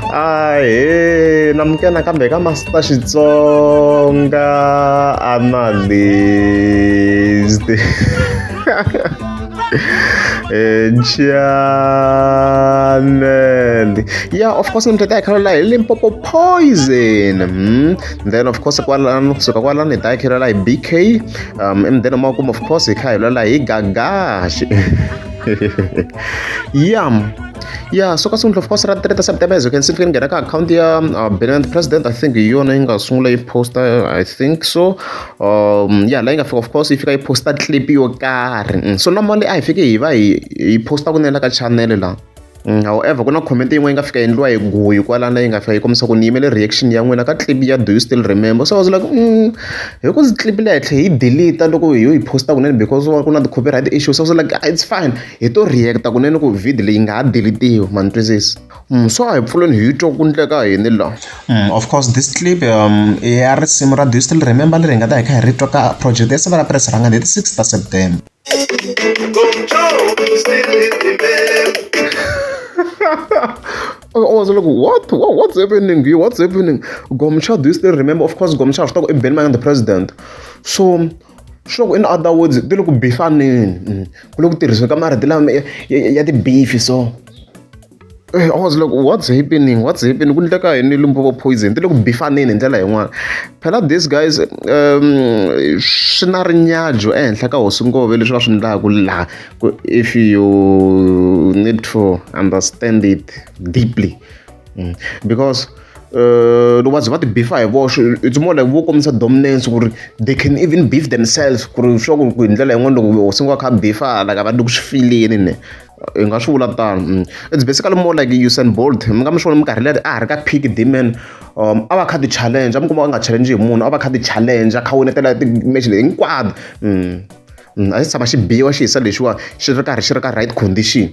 Ahee namukela nakambe ka Master Xitsonga Analyst channel yeah of course namuntlha ta hi khalela hi Limpopo Poison Then of course kwalano kusuka kwalano hi ta hi khelela hi BK and then makumu of course hi kha hi lwela hi Gagash yeah. Yeah, so ka siku of course ra 3 September as you can see fike ni nghena ka akhawunti ya Binance President I think hi yona yi nga sungula yi posta I think so yeah laha yi nga fika of course yi fika yi posta clip yo karhi so normally a hi fike hi va hi posta kunene la ka channel laha. However ku na comment yin'wana yi nga fika endliwa hi guyu kwalano yi nga fika yi kombisa ku ni yimele reaction ya n'wina ka clip ya do you still remember so I was like hi ku clip leyi hi tlhe hi delete loko hi yo yi posta kunene because ku na ti-copyright issues I was like it's fine hi to react-a kunene ku video leyi nga ha delete-iwi ma ni twisisa so a hi pfuleni hi twa ku endleka yini laha. Of course this clip i ya risimu ra do you still remember leri hi nga ta hi kha hi ri twa ka project ya Siva ra Press Rhangani hi ti 6 ta September. I was like, what? What? What's happening here? What's happening? Gomcha, do you still remember? Of course, Gomcha was talking Ben the president. So, sure, in other words, they look bifanini. Ku le ku tirhisiwa ka marito lama ya ti-beef so. I was like, what's happening? What's happening? Ku endleka yini Limpopo Poison? Ti le ku bifaneni hi ndlela yin'wana. Phela these guys swi na rinyadzo ehenhla ka hosi Ngove leswi va swi endlaka laha ku if you need to understand it deeply because loko va ze va ti bifa hi voxe it's more like vo kombisa dominance ku ri they can even beef themselves ku ri swa ku hi ndlela yin'wana loko hosi Ngove a kha a bifa like a va le ku swi fileni ne. Hi nga swi vula tano it's basically more like Usain Bolt mi nga mi swi vona minkarhi liya a ha ri ka peak demand a va kha ti challenge a mi kuma a nga challenge hi munhu a va kha ti challenge a kha winetela ti-match leyi hinkwato a xi tshama xi biwa xi hisa lexiwa xi ri karhi xi ri ka right condition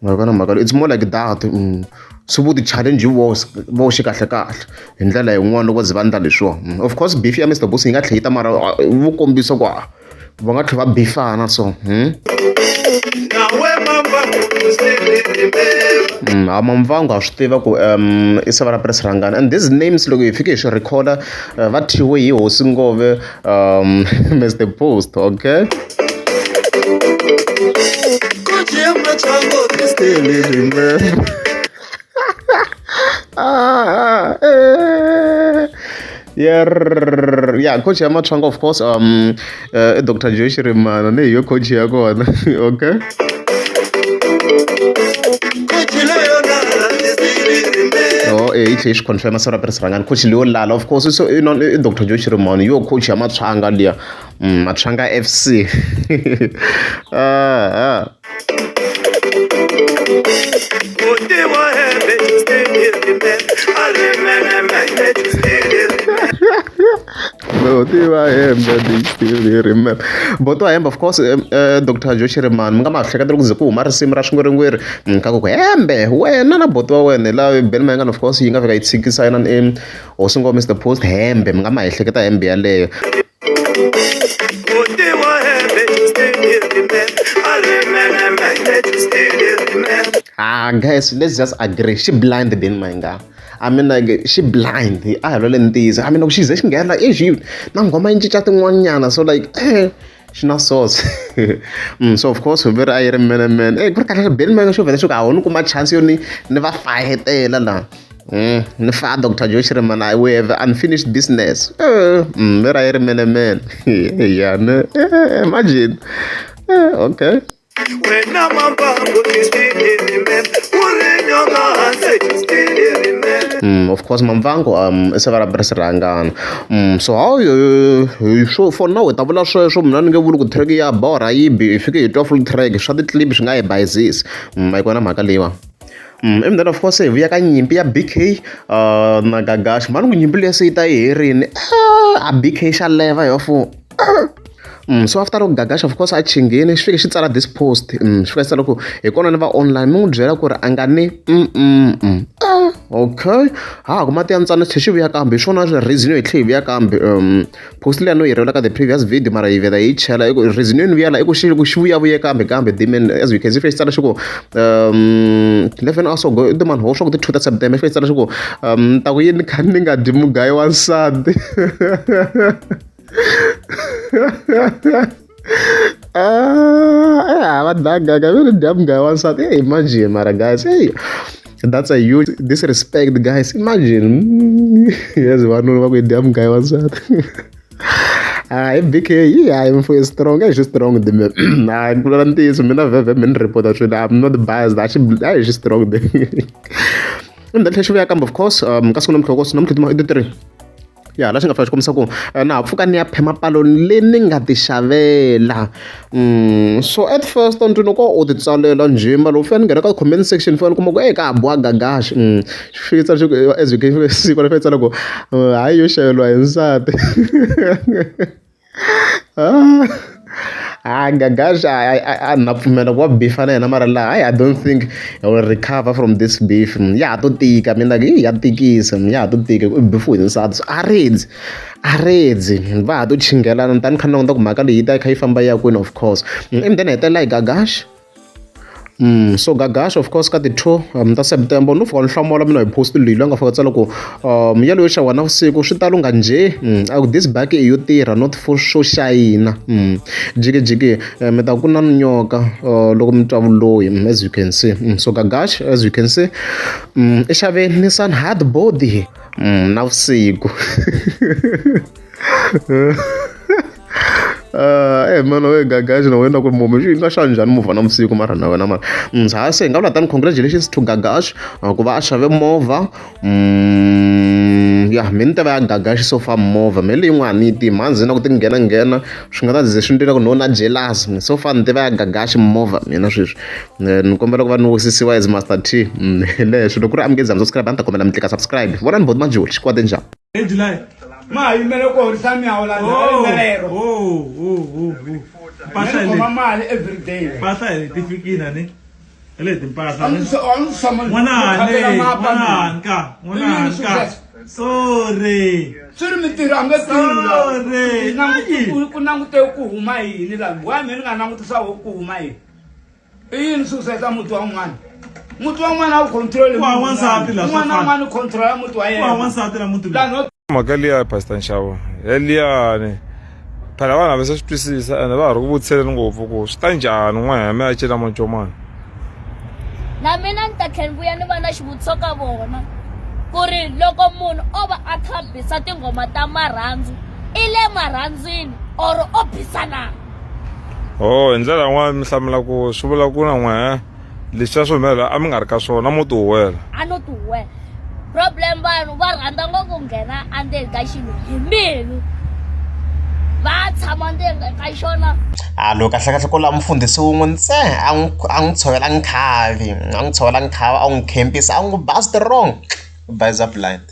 ma vona mhaka it's more like that swi vo ti-challenge hi voxe voxe kahle kahle hi ndlela yin'wani loko va ze va endla leswiwa of course beef ya Mister Boss yi nga tlhela yi ta mara vo kombisa ku va nga tlhela va bifana so ha Mamvango ha swi tiva ku i sava ra Press Rhangani and these names loko hi fike hi swi record-a va thyiwe hi hosi Ngove Mister Post okay. Yeah, yeah, coach ya Matsonga of course i Dr. Joe Shirimana ni hi yo coach ya kona okay. Oh, eh, yi tlhe yi swi confirma swa ra Rhangani coach leyo lala of course so i i Dr. Joe Shirimana yo coach ya Matsonga liya Matsonga FC ah. Boto hembe of course Dr Joe Shirimani mi nga ma hleketa loko ze ku huma risimu ra swingwirigwiri ka ku hembe wena na boti wa wena hi laha Benny Mayengani of course yi nga fika yi tshikisa yena hosi ngoma Mister Post hembe mi nga ma ehleketa hembe yaleyo. Ah, guys, let's just agree. She blind Benny Mayengani. I mean like she blind. A hi lwele ntiyiso. I mean loko xi ze xi nghena exi na nghoma yi cinca tin'wanyana so like xi na sauce. So of course ve ri a yi ri menemene. Ku ri kahle Benny Mayengani xo vhela xi ku a ho ni kuma chance yo ni ni va fayetela laha. Ni fa Dr. Joe Shirimana we have unfinished business. Ve ri a yi ri menemene. Yeah, ne imagine. Okay. Of course Mamvango i sava ra Press Rhangani so how swo for now hi ta vula sweswo mina ni nge vuli ku track ya borha yi bi hi fike hi twa full track swa ti-clip swi nga hi bayizisi a yi kona mhaka leyiwani. And then of course hi vuya ka nyimpi ya B_K na Gagash mhani ku nyimpi liya se yi ta yi herini a B_K xa leva hi for. So after loko Gagash of course a chinghini xi fike xi tsala this post xi fika xi tsala ku hi kona ni va online mi n'wi byela ku ri a nga ni ah, okay ha ku mati ya ntsana xi tlhe xi vuya kambe hi swona reason yo hi tlhe hi vuya kambe post liya no yi rivela ka the previous video mara yi vhela yi chela i ku reason yo ni vuya la i ku xi ku xi vuyavuye kambe kambe demon as you can see xi tsala xi ku 11 hours ago i demon ho swa ku ti 2 ta September xi tsala xi ku ta ku yini kha ni nga dyi mugayo wa nsati. Ah, va dagaga va ri dya mugaya wa nsati. Hey, imagine mara guys, hey, that's a huge disrespect guys. Imagine. Yes, vanhu va ku i dya mugaya wa nsati. Hayi BK yi hayi mfo yi strong a xi strong dime hayi ku vula ntiyiso mina vhevhe mi ni report swilo I'm not biased a xi a xi strong dime and then tlhela xi vuya kambe of course ka siku namuntlha namuntlha i ti 3 ya laha xi nga fika xi kombisa ku na ha pfuka ni ya phema paloni leyi ni nga ti xavela so at first ni twi loko u ti tsalela njhe mara loko fika ni nghena ka comment section fika ni kuma ku eka ha boha Gagash xi fike tsala xi ku as you can see kwala fike tsala ku hayi yo xaveriwa hi nsati. Ah, Gagash a na pfumela ku wa beef-a na yena mara laha hayi I don't think he will recover from this beef. Ya ha to tika mina ya tikisa ya ha to tika i beef-iwe hi nsati so a rindzi a rindzi va ha to chinghelana ni ta ni kha ni languta ku mhaka leyi yi ta yi kha yi famba yi ya kwini of course and then hetelela hi Gagash. So Gagash of course ka ti 2 ta September no fika ni hlamula mina hi post leyi loyi a nga fika tsala ku yaleyo xaviwa navusiku swi talo nga njhe a ku this baki i yo tirha not for swo xayina jikijiki mi ta ku na nyoka loko mi twa vuloyi as you can see so Gagash as you can see i xave Nissan hard body navusiku. Eh mani we Gagash na wena ku ri munhu yi nga xava njhani movha navusiku mara na wena mara ha se hi nga vula tani congratulations to Gagash ku va a xave movha ya me ni tiva ya Gagash so far movha me leyin'wana ni yi tivi mhandzi na ku ti nghena nghena swi nga ta ze swi ni ku no na jealous so far ni tiva ya Gagash movha mina sweswi ni kombela ku va ni wisisiwa as Master T hi leswo loko ku ri a mi nge za mi subscribe a ni ta kombela mi tlika subscribe vonani boti Majuli xikwadi njhani. Hi July. Ma ha yimele ku horisa miyawu la Oh, lero. oh, oh, oh, oh. Mpahla Ni khoma leti. mali every day. Mpahla leti fikile ni. Hi leti mpahla. A ni. ndzi a ndzi tshama ni N'wanani, phakela mapa mina. n'wanani ka, n'wanani ka. Success. Sorry. Swi ri mintirho a nge tirhi la. Sorry. Ku Ayi. ku langute ku huma yini la. Why mina ni nga langutisa ku huma yini? I yini swi ka muti wa un'wana? Muti wa un'wana a wu control Ku hava wansati la swa un'wana na fana. un'wana u control muti wa Ku hava yena. wansati la muti lowu. Vanhu Mhaka liya Pastor Nxavo yaliyani phela vanhu a va se swi twisisa ene va ha ri ku vutiseleni ngopfu ku swi ta njhani n'wana mi ya cela mancomani. Na mina ni ta tlhela ni vuya ni va na xivutiso ka vona ku ri loko munhu o va a kha bisa tinghoma ta marhandzu i le marhandzwini or o bisa na? Oh hi ndlela yin'wana mi hlamula ku swi vula ku na n'wehe leswiya swi humelela a mi nga ri ka swona mo ti huwela. A no ti huwela. Problem vanhu va rhandza ngopfu ku nghena endzeni ka xilo hi mbilu va tshama ndzeni ka xona. A loyi kahlekahle ko lava mufundhisi wun'we ntsena a n'wi a n'wi tshovela nkhavi a n'wi tshovela nkhavi a n'wi khempisa a n'wi ba strong u bayiza blind.